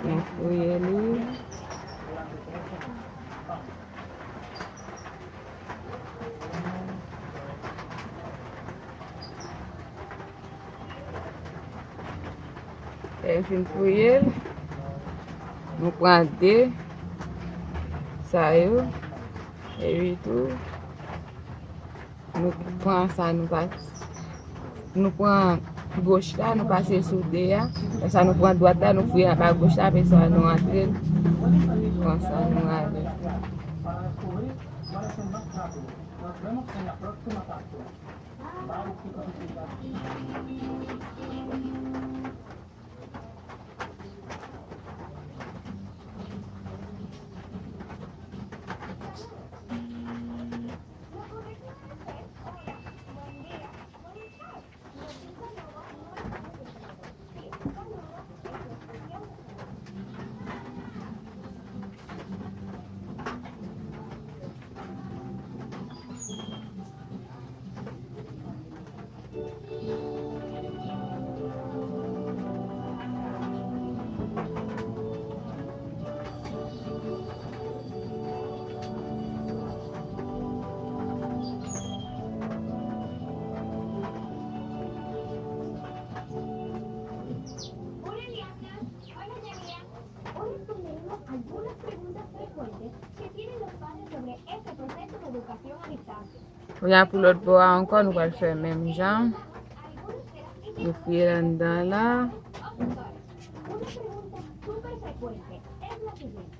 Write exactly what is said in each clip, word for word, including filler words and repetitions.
Nou fouye li. Lè n fin fouye l, nou pran de sa yo, epi tou, nou pran sa, nou pa, nou pran goch la, nou pase sou de a, lè sa nou pran dwat la, nou fouye anba goch la, apre sa nou antre l, konsa nou ale. Hola, Diana. Hoy responderemos algunas preguntas frecuentes que tienen los padres sobre este proceso de educación a distancia. Kounye a pou lòt bò a ankò, nou pral fè menm jan. Nou fouye l anndan la. Una pregunta súper frecuente es la siguiente.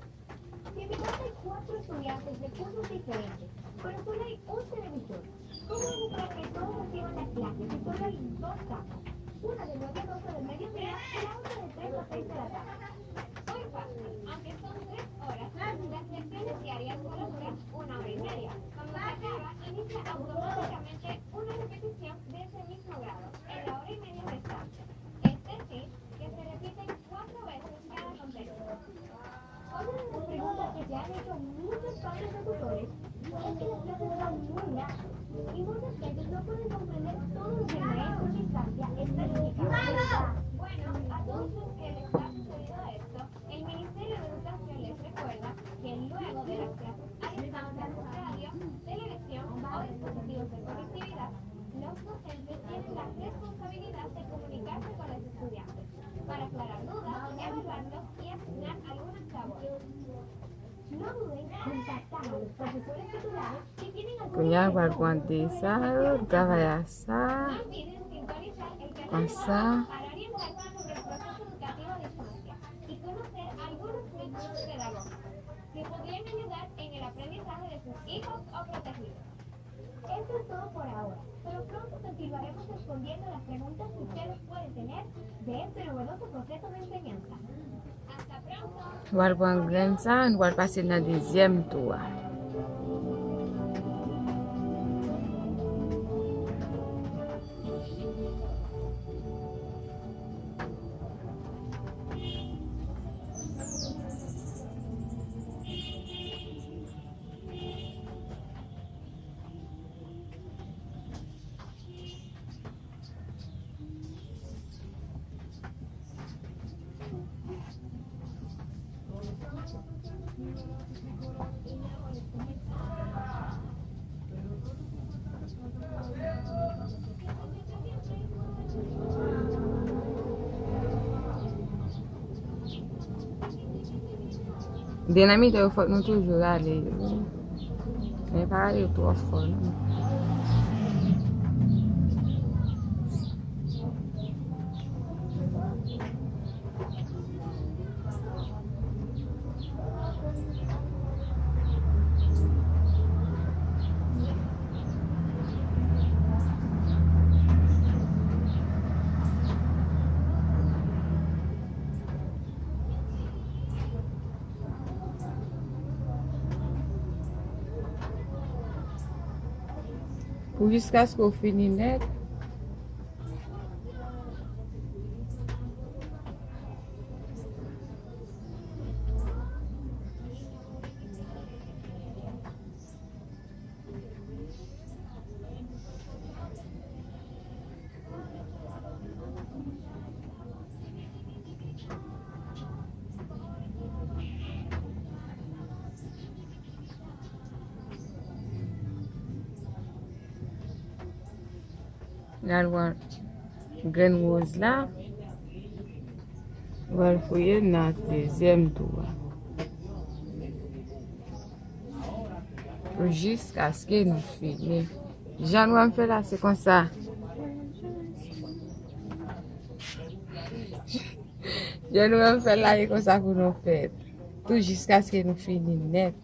Si en mi casa hay cuatro estudiantes de cursos diferentes, pero solo hay un televisor, ¿cómo hago para que todos reciban las clases si solo hay dos camas? Una de nueve a doce del mediodía y la otra de tres a seis de la tarde. Muy fácil, aunque son tres horas, las lecciones diarias solo duran una hora y media. Cuando se acaba, inicia automáticamente una repetición de ese mismo grado en la hora y media restante. Es decir, que se repiten cuatro veces cada contenido. Otra de las preguntas que se han hecho muchos padres de tutores es que las clases son muy largas y muchas veces no pueden comprender todo lo que el maestro a distancia está explicando. Bueno, a todos los que les ha sucedido esto, el Ministerio de Educación les recuerda que luego de las clases a distancia por radio, televisión o dispositivos de conectividad, los docentes tienen la responsabilidad de comunicarse con los estudiantes para aclarar dudas, evaluarlos y asignar algunas labores. No duden en contactar a los profesores titulares si tienen alguna inquietud o duda de la clase. Kounye a, pral pran de sa yo, travay a sa. No olviden sintonizar el canal de WhatsApp para orientarse sobre el proceso educativo a distancia y conocer algunos métodos pedagógicos que podrían ayudar en el aprendizaje de sus hijos o protegidos. Eso es todo por ahora, pero pronto continuaremos respondiendo las preguntas que ustedes pueden tener de este novedoso proceso de enseñanza. Hasta pronto. Nou pral pran grenn sa, nou pral pase nan dezyèm tou a. Dinamit yo fòk nou toujou rale yo. Men pa rale yo twò fò, non. Pou jiskaske w fini nèt. N al pran grenn woz la. N pral fouye l nan dezyèm twou a. Pou jiskaske nou fini. Jan nou wè m fè la, se konsa. Jan nou wè m fè la, e konsa pou nou fè. Tou jiskaske nou fini nèt.